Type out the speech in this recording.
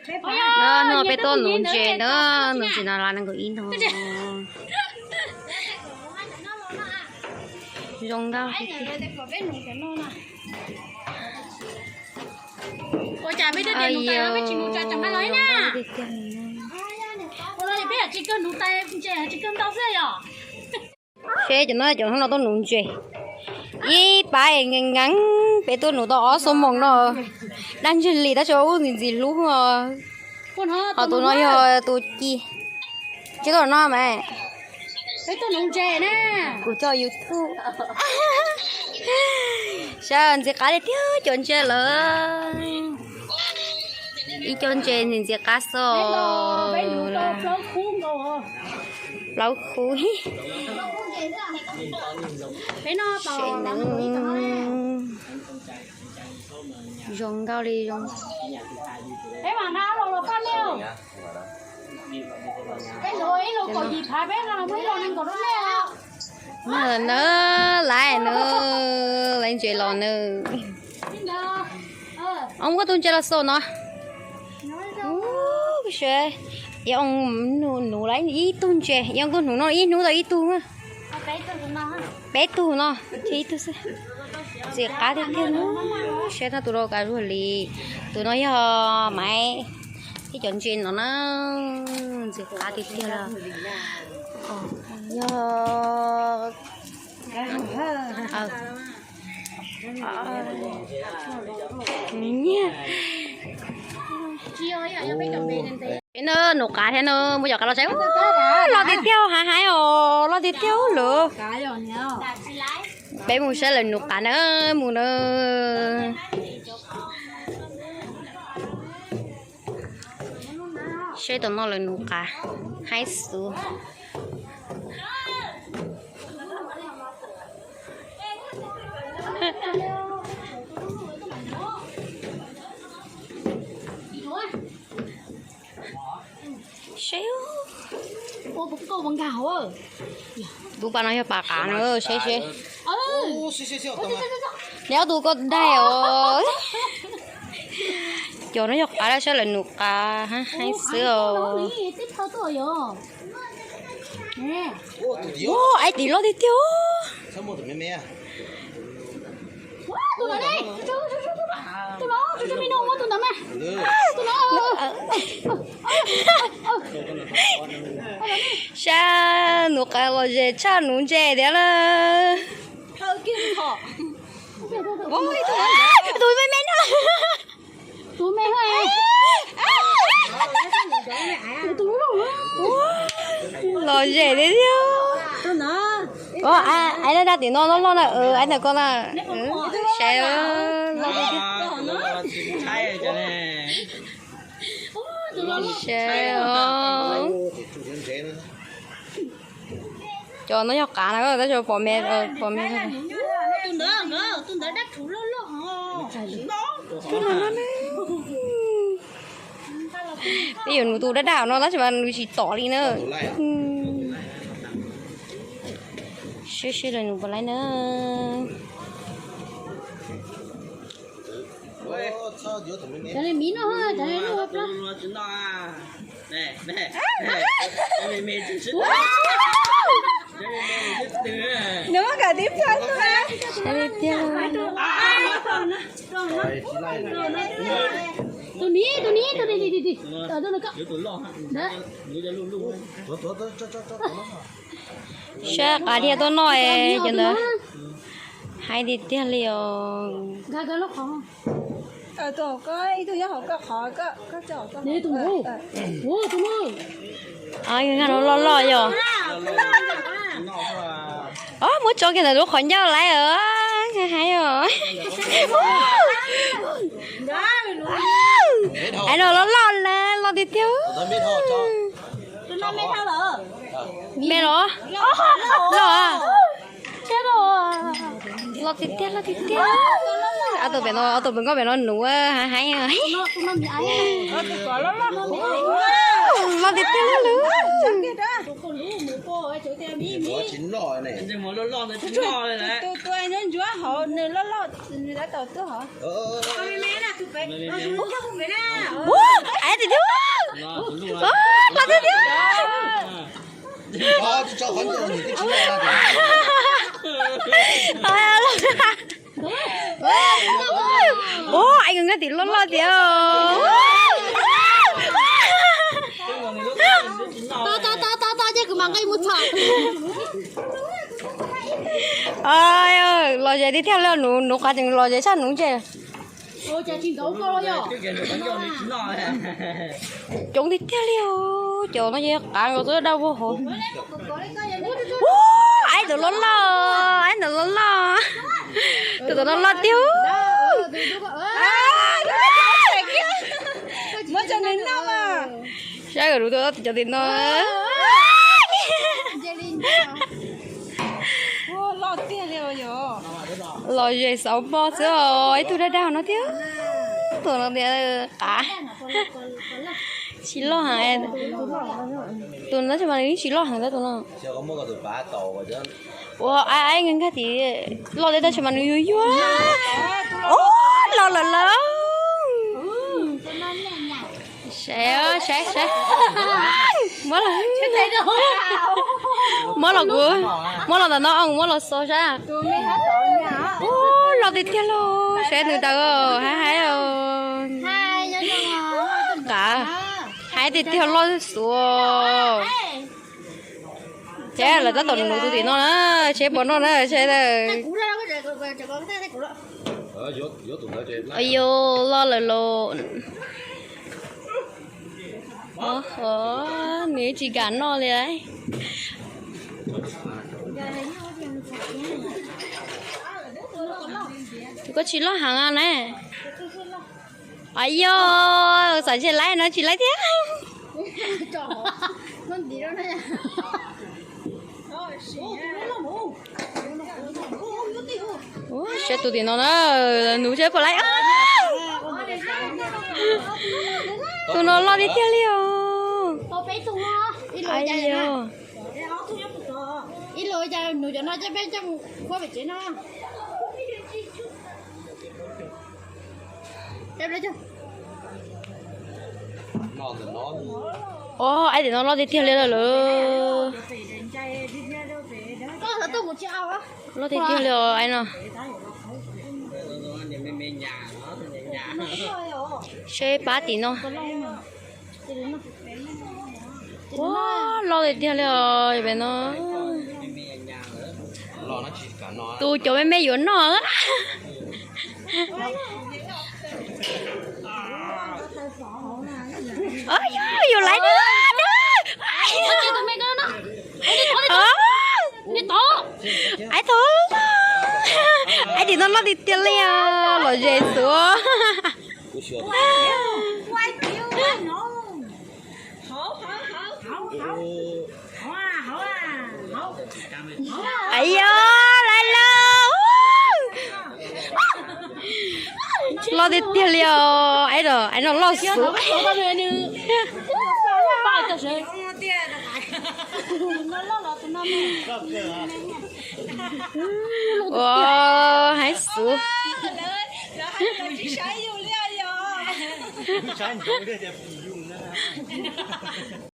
No, no peb tuaj nuv ntses na, nuv ntses no los nees nkaum ib no. Zoo nkauj. Seb cov no cov no tuaj nuv ntses. Ib pab nkees nkees, peb tuaj nuv tau ob xuab moos no. Dab ntseg li tab sis ub ntxim ntxim hlub. Ho tus no yog tus ci. Tsis tuaj no mas. Kuv coj YouTube. Saib ntxim qab tiag tiag cov ntses lawm. Ib co ntses ntxim ntxim qab xwb. Plaub khub. Zoo nkauj li zoo. Mas na, laiv na, laiv ntses los na. Ob, muab tus ntses los xaus no. Yog nuv laiv ib tug ntses, yog tuaj nuv no ib hnub tau ib tug. Peb tug no, ib tug xwb. Ntxim qab tiag tiag no. Saib no tus no kav zuag li. Tus no yog Maiv thiab cov ntses no na. Ntxim qab tiag tiag. Yog nyiaj. Peb na nuv qav thiab na, muab cov qav los saib, loj tiag tiag, haib haib os, loj tiag tiag lawm. Peb mus saib lawv nuv qav na, mus na. Saib tom no lawv nuv qav, haib xwb. Seb, tus pas no yog pas qav na, seb seb. Neb ob tug koj daig os. Cov no yog qav, saib lawv nuv qav, haib xwb os. Ua, ib tim loj tiag tiag. Saib nuv qav los zem tshaj nuv ntses thiab na. Tus me me no. Los zem li thiab. Aib daj daj tim no loj loj na, aib ntawm ko na. Saib, loj li thiab. Saib os. Cov no yog qav na, tab sis pom me, pom me. Peb yuav nuv tus daj daj no tab sis mas nws tsis tom li na. Seb seb lawv nuv puas laib na. Nws muab kawm tib plag tuaj. Tus ni, tus ni, tus ni, tus ni. Saib qav dhia tuaj noj es cov ntawd haib tiag tiag li os. Nkag no loj loj yog. Muab tso kiag ntawm lub qhov ncauj laiv os, haib os. Aib no loj loj na, loj tiag tiag. Me los? Loj, loj tiag tiag, loj tiag tiag. Ob tug pem no, ob tug pem nkoj pem no nuv haib haib. Loj tiag tiag lawm. Ua, aib tiag tiag. Ua, es nkag tim loj loj tiag. Los ze tiag tiag li, nuv nuv qab tseem los ze sab nuv ntse. Coob tiag tiag li os, cov no ces qav nkaus xwb, daj vuag hauv. Ua, aib ntawd loj loj, aib ntawd loj loj. Tus tom no loj tiag. Saib kom lus tus cov tim no. Los ze xauv npo xwb os, ib tug daj daj no thiab. Tus no tias qav tsis loj heev. Tus no tab sis mas nws yeej tsis loj heev tab tus no. Ua, aib nkag tim loj tiag tab sis mas nws yuag yuag. Ua, los lawm lawm. Saib, saib, saib. Muab los, muab los kuv, muab los ntawm no, muab los xauv saib. Ua, loj tiag tiag li, saib nws tawv hab haib os. Qav haib tiag tiag, loj xuav. Ces lawv tab tom nuv tus tim no na, seb puas noj na, seb. Ayo, loj lawm los. Nws tsis kam noj li. Koj tsis loj heev na. Ayo, xav ntshe laib no tsis laib thiab. Saib tus tim no na, nuv seb puas laib. Tus no loj tiag tiag li os. Ua, aib tim no loj tiag tiag li lawm. Loj tiag tiag li os aib no. Seb pab tim no. Ua, loj tiag tiag li os pem no. Tus cov me me yuav noj. Yuav laib. Aib tau, aib tim no loj tiag tiag li os, los ze xwb. Ayo, laib lawm. Loj tiag tiag li os, aib no loj xwb. Ua, haib xwb.